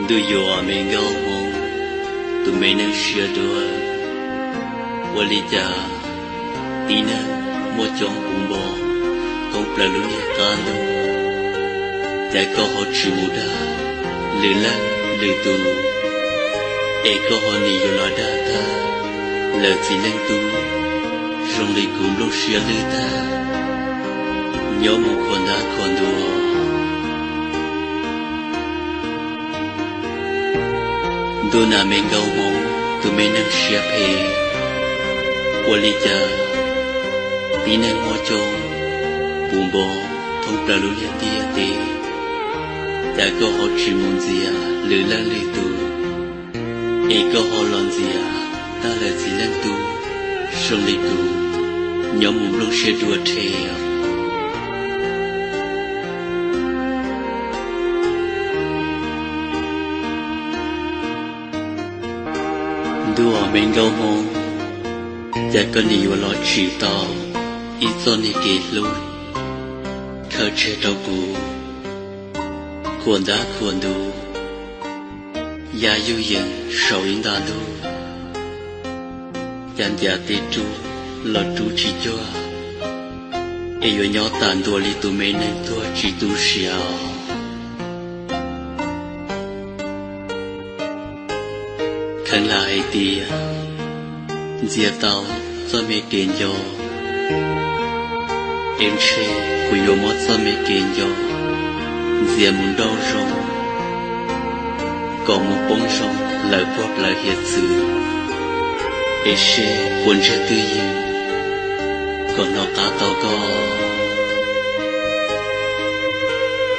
Ntuj yuav me nkauj hmoob, tus me neeg siab dua, ua li cas tib neeg muaj coob puv npo thoob plaws lub niag qab ntuj, cas koj ho tsis mus dag lwm leej lwm tus, es koj ho nim yuav los dag tag lawv txiv leej tub zoo li kuv nplooj siab lwj tag, nyob mus khuam ntab khuam ntua. Ntuj na me nkauj hmoob, tus me neeg siab phem, ua li cas tib neeg muaj coob puv npo thoob plaws lub niag ntiaj teb, cas koj ho tsis mus ntxias lwm leej lwm tus, es koj ho los ntxias tag lawv txiv leej tub zoo li kuv, nyob mus nplooj siab dua rhe. Ntuj me nkauj hmoob, cas koj nim yuav los tsim tau ib txoj niag kev hlub khaws tseg rau kuv khuam ntab khuam ntua, ya yuj yees saum ib nta ntuj, cas ncav tes rub los rub tsis cuag, es yuav nyob tas ntua li tus me neeg tuag tsis tu siav os. Kheev lam hais tias ntxias tau txoj me kev nco, es ntshe kuv yuav muab txoj me kev nco ntxias mus nrauj zoo, kom mus poob zoo lawm puag plawv hiav txwv, es seb puas ntsiag twj ywm kom hnov qab tau koj.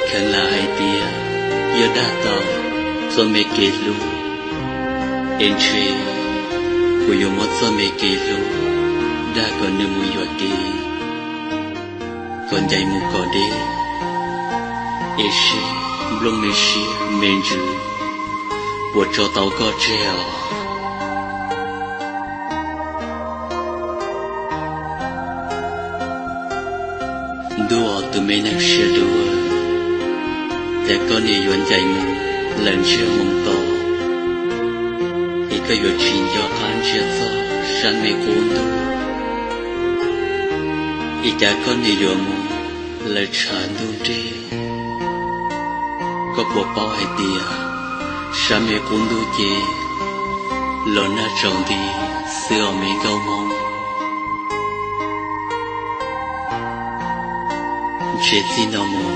Kheev lam hais tias yog dag tau txoj me kev hlub, es ntshe kuv yuav muab txoj me kev hlub dag kom nws mus yuam kev, kom ncaim mus kom deb, es seb nplooj me siab me ntsws puas tso tau koj tseg os. Ntuj tus me neeg siab dua, cas koj nim yuav ncaim mus lawm ntsiag moo to, es koj yuav tsis nco qab ntsia txog sab me qub ntuj, es cas koj nim yuav mus lawm tshav ntuj nrig. Koj puas paub hais tias sab me qub ntuj ces los nag tsaus nti xwb os me nkauj hmoob. Ntshe txij no mus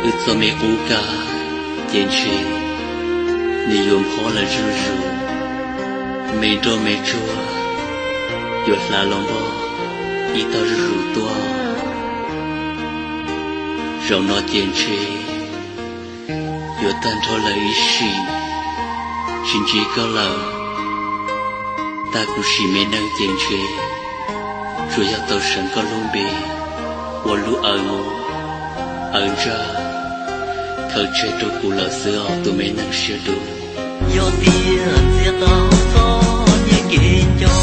wb txoj me qub kab ces ntshe nws yuav nphob lawm zuj zus, me nroj me tsuag yuav hlav los npog ib tog zuj zus tuaj. Zaum no ces ntshe yuav tag nrho lawm ib sim, tsis ntsib koj lawm, tag kuv sim me neej ces ntshe tsuas yog tau seev koj lub npe ua lub aws mus aws ntsaj khaws tseg rau kuv lawm xwb os tus me neeg siab dua. Yog tias ntxias tau txoj niag kev nco,